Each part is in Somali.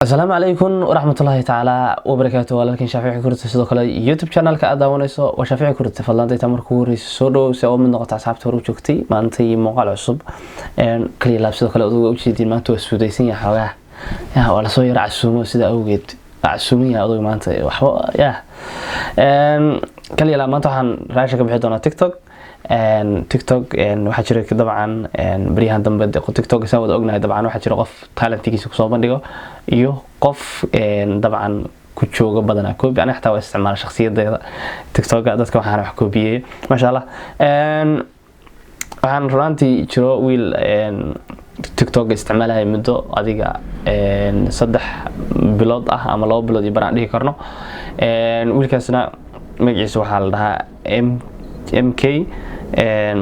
Asalaamu calaykum waraxmatullaahi tacaala wabarakaatu. Walaalkiin Shaafici Kurta, sidoo kale YouTube channelka aad daawanayso waa Shaafici Kurta. Fadlan dayta markuu horeyso soo dhowow si oo mid noqota asxaabta hore u joogtay. Maanta iyo muuqaal cusub kaliya laab. Sidoo kale aduga ujeediin maanta waa suudaysan yahay xoogaa ya, waa lasoo yara casuumo, sida awgeed waa casuuman yahay aduga maanta waxba ya kaliya laab. Maanta waxaan raasha ka bixi doonaa TikTok. TikTok waxaa jira dabcan baryahan dambe TikTok isaan wada ognahay. Dabcan waxaa jira qof talentigiisa kusoo bandhigo iyo qof dabcan ku jooga badanaa copy. Aniga xataa waa isticmaala shakhsiyadeeda TikToka, dadka waxaan wax koobiyey, maasha Allah. Waxaan runaantii jiro wiil TikTok isticmaalaya muddo adiga 3 bilood ah ama 2 bilood iyo baraan dhihi karno. Wiilkaasna magaciisa waxaa la dhahaa MK.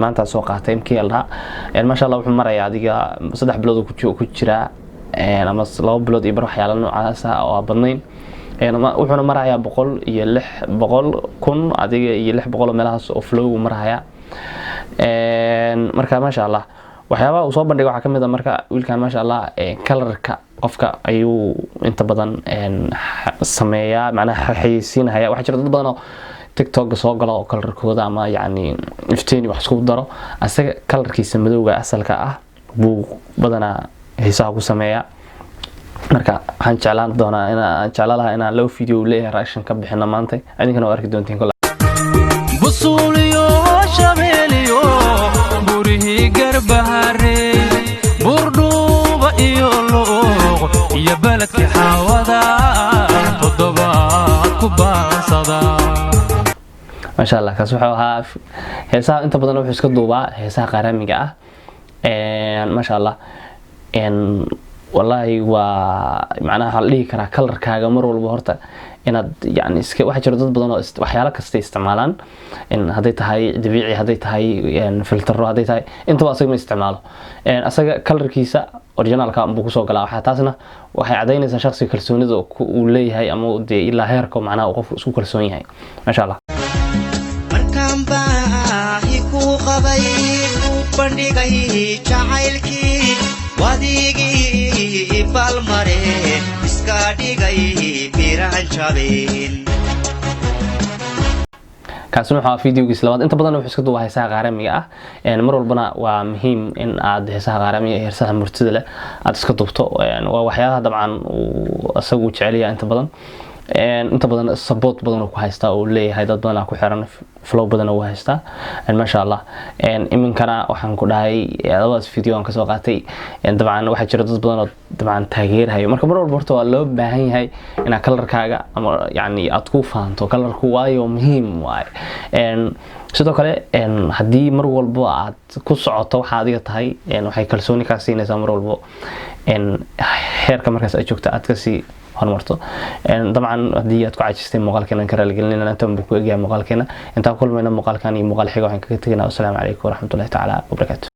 Maanta soo qaatay MK la dhahaa, maasha Allah. Wuxuu marayaa adiga 3 bilood ku jiraa ama 2 bilood iyo bar, waxyaala noocaas ah oo badnayn. Wuxuuna marayaa 106, 100,000 adiga iyo 600 oo meelahaas oo follow maraya. Marka maasha Allah, waxyaabaha uu soo bandhigay waxaa kamid a marka wiilkan, maasha Allah, colorka qofka ayuu inta badan sameeyaa, macnaha xayeysiinahaya. Waxaa jira dad badan oo TikTok soo galo oo colorkooda ama yacni iftiin wax isku daro. Asaga colorkiisa madowga asalka ah buu badanaa xiisaha ku sameeyaa. Marka waxaan jeclaan doonaa inaan jeclaan lahaa inaan laba video leeyahay reaction ka bixino maanta, idinkana waa arki doontiin kole. Busuuliyo shabeeliyo burihii Garbaharey, Buurdhuuba iyo Luuq iyo beledkii Xaawada toddobaad ku baansada. Maasha Allah, kaas wuxuu ahaa heesaha. Inta badan wuxuu iska duubaa heesaha qaraamiga ah, maasha Allah. Wallaahi waa macnaha waxaa la dhihi karaa colorkaaga mar walba horta inaad yani iska. Waxaa jira dad badan oo waxyaalo kasta isticmaalaan, in hadday tahay dabiici, hadday tahay filtero, hadday tahay intaba, asaga ma isticmaalo. Asaga colorkiisa originalka buu kusoo galaa. Waxaa taasna waxay cadaynaysaa shaqsiga kalsoonida uu leeyahay ama dee ilaa heerka macnaha uu qofku isku kalsoon yahay, maasha Allah. Markaan baahi kuu qabay, ku bandhigay jacaylkii, wadigii balmare iska dhigay biraan jabin. Kaasina wuxuu ahaa videogiis labaad. Inta badan wuxuu iska duubaa heesaha qaaramiga ah. Mar walbana waa muhiim in aad heesaha qaaramiga iyo heesaha murtida leh aad iska duubto. Waa waxyaalaha dabcan uu isagu jecel yahay inta badan. Inta badan support badan uu ku haystaa oo leeyahay, dad badan ku xiran, follow badan uu haystaa, maasha Allah. Iminkana waxaan ku dhahay labadaas video aan kasoo qaatay. Dabcan waxaa jira dad badan oo dabcan taageerahayo. Marka mar walba horta waa loo baahan yahay inaad colorkaaga ama yani aad ku fahanto colorku, waayo muhiim waaye. Sidoo kale haddii mar walbo aad ku socoto waxa adiga tahay, waxay kalsooni kaa siinaysaa mar walbo heerka markaas aad joogto aad kasii horumarto. Dabcan haddii aad ku cajistay muuqaalkeena ka raaligelinayna. Intaan buu ku egyahay muuqaalkeena. Intaan kulmayna muuqaalkan iyo muuqaal xiga, waxaan kaga tegaynaa wasalaamu calaykum waraxmatullahi tacaala wabarakaatu.